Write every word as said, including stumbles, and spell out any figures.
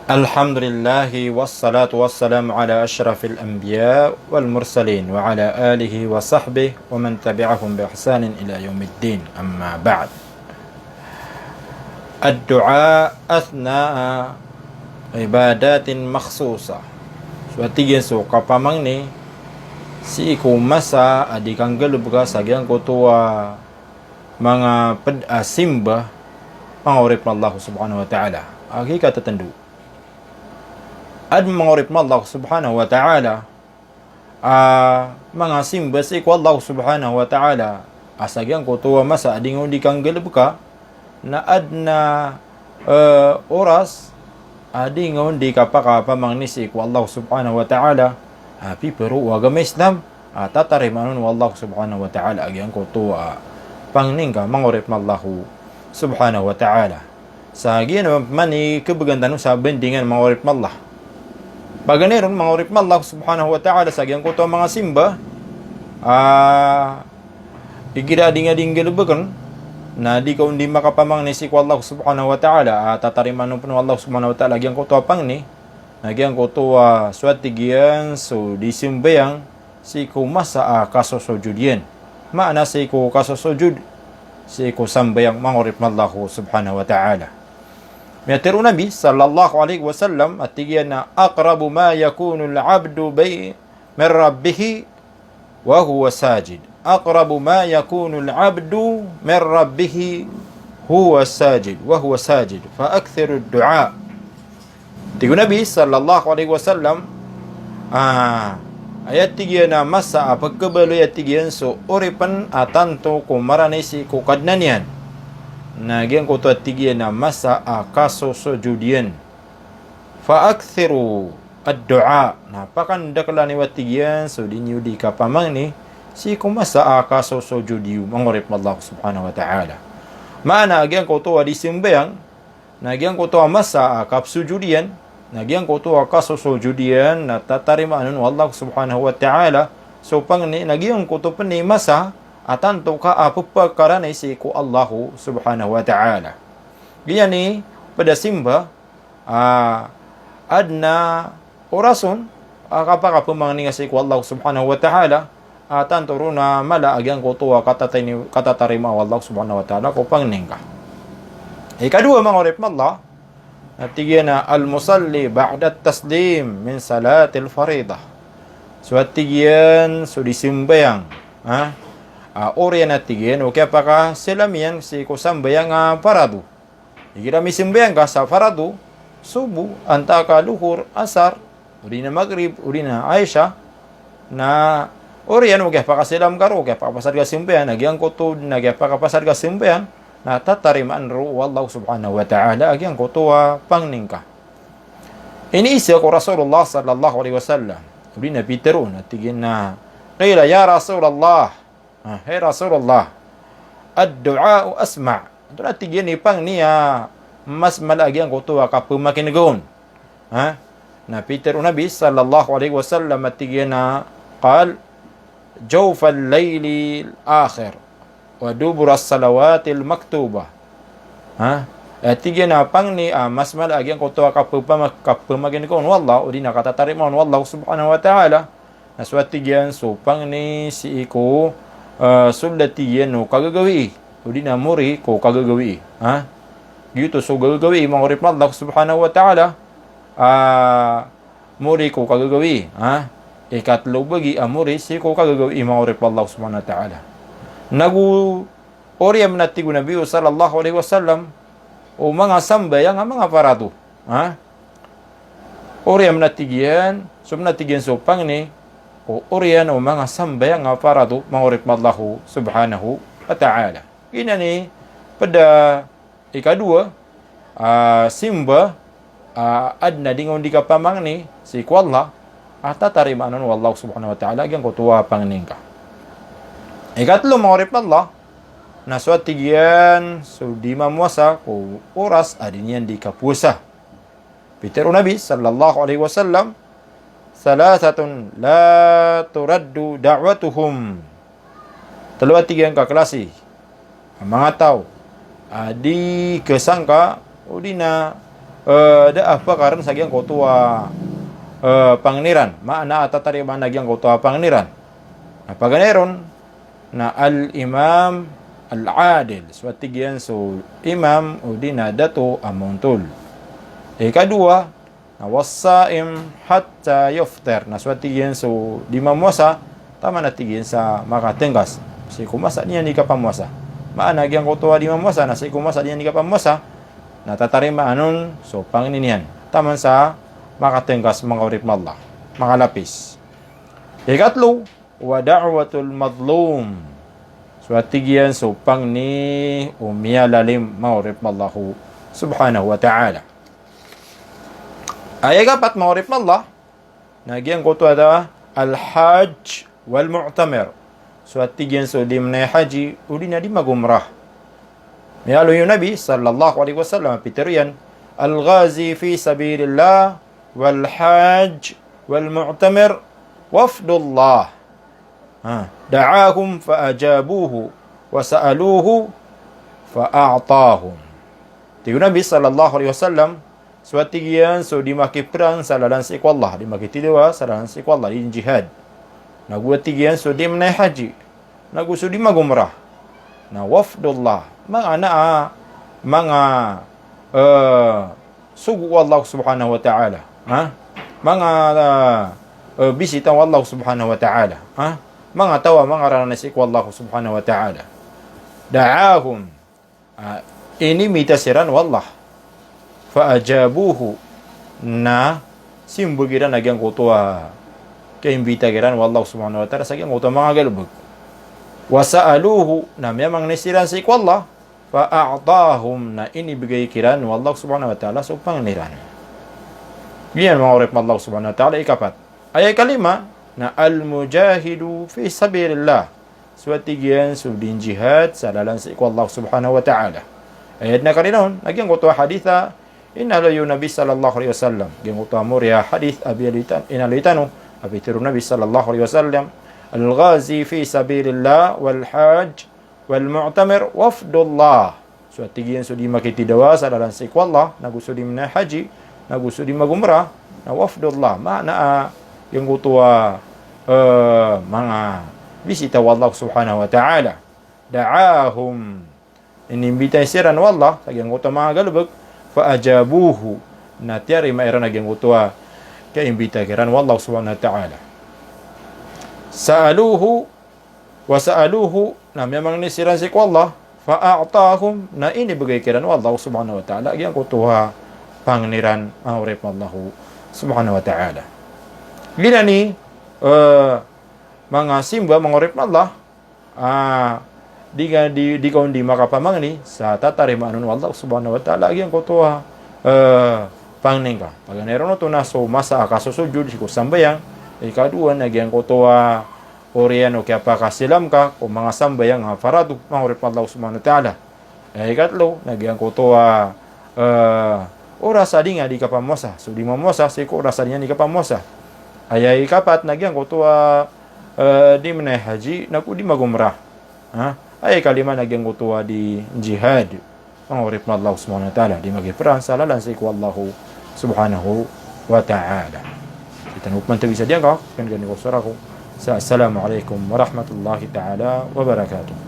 Alhamdulillah, wassalatu wassalamu ala ashrafil anbiya wal mursalin, wa ala alihi wa sahbihi wa man tabi'ahum bi ihsanin ila yawmiddin, amma ba'd. Ad-du'a athna'a ibadatin makhsusa. So, a tig iyan, so kapamangni sii ko masa a di kanggalbka sa giyangkoto a manga pd a simba, manga oripn o Allah subhanahu wa ta'ala. A giya katatndo, adn, manga oripn o Allah subhanahu wa ta'ala, a manga simba sii ko Allah subhanahu wa ta'ala a sa giyangkoto a masa a di ngka on di kanggalbka, na adn a, eh, oras a di ngka on di kapakapamangni sii ko Allah subhanahu wa ta'ala, a piparo o agama Islam, a tatarimaan on o Allah subhanahu wa ta'ala a giyangkoto a pangni ngka, manga oripn o Allah subhanahu wa ta'ala. Sa giyanan man i khabgan tano sa bandingan, manga oripn o Allah. Paganay ron, manga oripn o Allah subhanahu wa ta'ala, sa giyangkoto a manga simba a igira a di ngka di nggalbkn, na di ka on di makapamangni sii ko Allah subhanahu wa ta'ala, a tatarimaan on pn o Allah subhanahu wa ta'ala a giyangkoto a pangni, na giyangkoto a, so, a tig iyan, so di sambayang sii ko masa a kasosojod iyan. Maana sii ko kasosojod, sii ko sambayang, manga oripn o Allah subhanahu wa ta'ala. Miyatharo o Nabi sallallahu alaihi wasallam, a tig iyan a, "Aqrabu ma yakunul abdu bay-, min rabbihi wa huwa sajid. Aqrabu ma yakunul abdu min rabbihi huwa sajid, wa huwa sajid. Fa akthiru du'a." Tig o Nabi sallallahu alaihi wasallam, a, aya tig iyan a masa a pkhabaloy, aya tig iyan, so oripn a tanto ko maranay sii ko Kadnan iyan, na giyangkoto a tig iyan a masa a kasosojod iyan. Fa akthiru ad-du'a. Na pakandakla niyo, a tig iyan, so di niyo di kapamangni sii ko masa a kasosojod iyo, manga oripn o Allah subhanahu wa ta'ala. Maana a giyangkoto a di sambayang, na giyangkoto a masa a kapsojod iyan, na giyangkoto a kasosojod iyan, na tatarimaan on o Allah subhanahu wa ta'ala so pangni, na giyangkoto pn i masa a tanto ka a pphakaranay sii ko Allah subhanahu wa ta'ala. Giya i pd a simba a adn a oras on a kapakapamangni ngka sii ko Allah subhanahu wa ta'ala, a tanto ron a mala a giyangkoto a katatay ni, katatarimaa o Allah subhanahu wa ta'ala ko pangni ngka. Ikadowa, manga oripn o Allah, a tig iyan a, "Al-musalli ba'da taslim min salatil faridah." So, a tig iyan, so di sambayang, ha? A, oriyan, a tig iyan, o kiyapakasalam iyan sii ko sambayang a parado. Igira misambayang ka sa parado, subo, antaa ka lohor, asar, odi na magrib, odi na isha, na oriyan o kiyapakasalam ka ron, o kiyapakapasad ka sambayang, na giyangkoto, na kiyapakapasad ka sambayang, na tatarimaan ron o Allah subhanahu wa ta'ala a giyangkoto a pangni ngka. Iniiza ko Rasulullah sallallahu alaihi wasallam, odi na pitharo on, a tig iyan a, qila, "Ya Rasulullah," Ha, hay Rasulullah, "ad-du'a'u asma'." Antonaa, tig iyan, i pangni a mas mala a giyangkoto a kapamakin'g on? Ha? Na pitharo o Nabi sallallahu alaihi wasallam a tig iyan a, qal, "Jawfal laylil akhir, wa duburas salawatil maktubah." Ha? A tig iyan a pangni a mas mala a giyangkoto a kapama-, kapamakin'g on o Allah, odi na katatarimaan o Allah subhanahu wa ta'ala, na so, a tig iyan, so pangni sii ko, eh, solda, tig iyan, o kagagawii, odi na mori ko kagagawii. Ha? Giyoto so gagawii, manga oripn o Allah subhanahu wa ta'ala, a mori ko kagagawii. Ha? Ikatlo bagi a mori sii ko kagagawii, manga oripn o Allah subhanahu wa ta'ala. Nago oriyan a tig o Nabi sallallahu alaihi wasallam, o manga sambayang a manga parado. Ha? Oriyan a tig iyan, so, a tig iyan, so pangni, o oriyan o manga sambayang a parado, manga oripn o Allah subhanahu wa ta'ala. Giyanan i pd a ikadowa a simba a adn a di ngka on di kapamangni sii ko Allah, a tatarimaan on o Allah subhanahu wa ta'ala a giyangkoto a pangni ngka. Ikatlo, manga oripn o Allah, na so, a tig iyan, so di mamowasa ko oras a di niyan di kapowasa. Pitharo o Nabi sallallahu alaihi wasallam, "Thalathatun la turaddu da'watuhum." Tlo, a tig iyan, ka klasi a manga taw a di khasangka, odi na eh, da a pakaran sa giyangkoto a, eh, pangni ran. Maana a tatarimaan a giyangkoto a pangni ran. Na paganay ron na al-imam al-adil. So a tig iyan so imam odi na dato a montol. Ikadowa, na was-saim hatta yuftir. Na so a tig iyan so di mamowasa, taman a tig iyan sa makatengkas. Sii ko masa niyan di kapamowasa. Maana giyangkoto a di mamowasa, na sii ko masa niyan di kapamowasa, na tatarimaan on so pangni niyan. Taman sa makatengkas, manga oripn o Allah. Makalapis. Ikatlo, wa da'watul madlum. So a tig iyan so pangni o miyalalim, manga oripn o Allah subhanahu wa ta'ala. Aya ikapat, manga oripn o Allah, na giyangkoto a al-hajj wal-mu'tamir. So a tig iyan so di mnay haji, odi na di magumrah. Miyaaloy o Nabi sallallahu alaihi wasallam, pitharo iyan, al-ghazi fi sabilillah wal-hajj wal-mu'tamir wafdullah. Ha, da'ahum fa ajabuhu, wa sa'aluhu fa a'tahum. Tig o Nabi sallallahu alaihi wasallam, so a tig iyan so di makiprang sa lalan sii ko Allah, di makitidawa sa lalan sii ko Allah, di jihad. Nago a tig iyan so di mnay haji, nago so di magumrah. Na wafdullah, manga na a, manga, eh, sogo o Allah subhanahu wa ta'ala. Ha? Manga, eh, eh, bisita o Allah subhanahu wa ta'ala. Ha? Manga taw a manga rananay sii ko Allah subhanahu wa ta'ala. Da'ahum, ah, inimbita siran o Allah. Fa ajabuhu, na simbag iran a giyangkoto a kaimbita kiran o Allah subhanahu wa ta'ala sa giyangkoto a manga galbk. Wa sa'aluhu, na miyamangni siran sii ko Allah. Fa a'tahum, na inibgay kiran o Allah subhanahu wa ta'ala so pangni ran. Giyanan, manga oripn o Allah subhanahu wa ta'ala, ikapat. Aya ikalima, na al-mujahidu fi sabilillah. So a tig iyan so di njihad sa lalan sii ko Allah subhanahu wa ta'ala. Aya dn a karina on, na giyangkoto a hadith a inaloy o Nabi sallallahu alaihi wasallam. Giyangkoto a mori a hadith a biyaloy tan-, inaloy tano, a pitharo o Nabi sallallahu alaihi wasallam, al-ghazi fi sabilillah wal-hajj wal-mu'tamir wafdullah. So a tig iyan so di makitidawa sa lalan sii ko Allah, nago so di mnay haji, nago so di magumrah, na wafdullah. Maana a giyangkoto a, eh, manga bisita o Allah subhanahu wa ta'ala. Da'ahum. Inimbita siran o Allah sa giyangkoto a manga galbk, fa ajabuhu. Na tiyarima iran a giyangkoto a kaimbita kiran o Allah subhanahu wa ta'ala. Sa'aluhu, wa sa'aluhu, na miyamangni siran sii ko Allah, fa a'tahum, na inibgay kiran o Allah subhanahu wa ta'ala a giyangkoto a pangni ran, manga oripn o Allah subhanahu wa ta'ala. Giyanan i, eh, manga simba, manga oripn o Allah, ah, di ka, di, di ka on di makapamangni sa tatarimaan on o Allah subhanahu wa ta'ala a giyangkoto a, eh, pangni ngka. Paganay ron oto na so masa a kasosojod sii ko sambayang, ikadowa na giyangkoto a oriyan o kiyapakasilam ka ko manga sambayang a farado, manga oripn o Allah subhanahu wa ta'ala. Aya ikatlo, na giyangkoto a, eh, oras a di nga di kapamowasa, so di mamowasa sii ko oras a di nga di kapamowasa. Aya ikapat, na giyangkoto a, eh, di mnay haji, nago di magumrah. Ha? Aya ikalima, na giyangkoto a di njihad, manga oripn o Allah subhanahu wa ta'ala, di makiprang sa lalan sii ko Allah subhanahu wa ta'ala. Di tano pman tagi sa diyangka, kan gani ko sora ko sa assalamu alaikum warahmatullahi ta'ala wabarakatuh.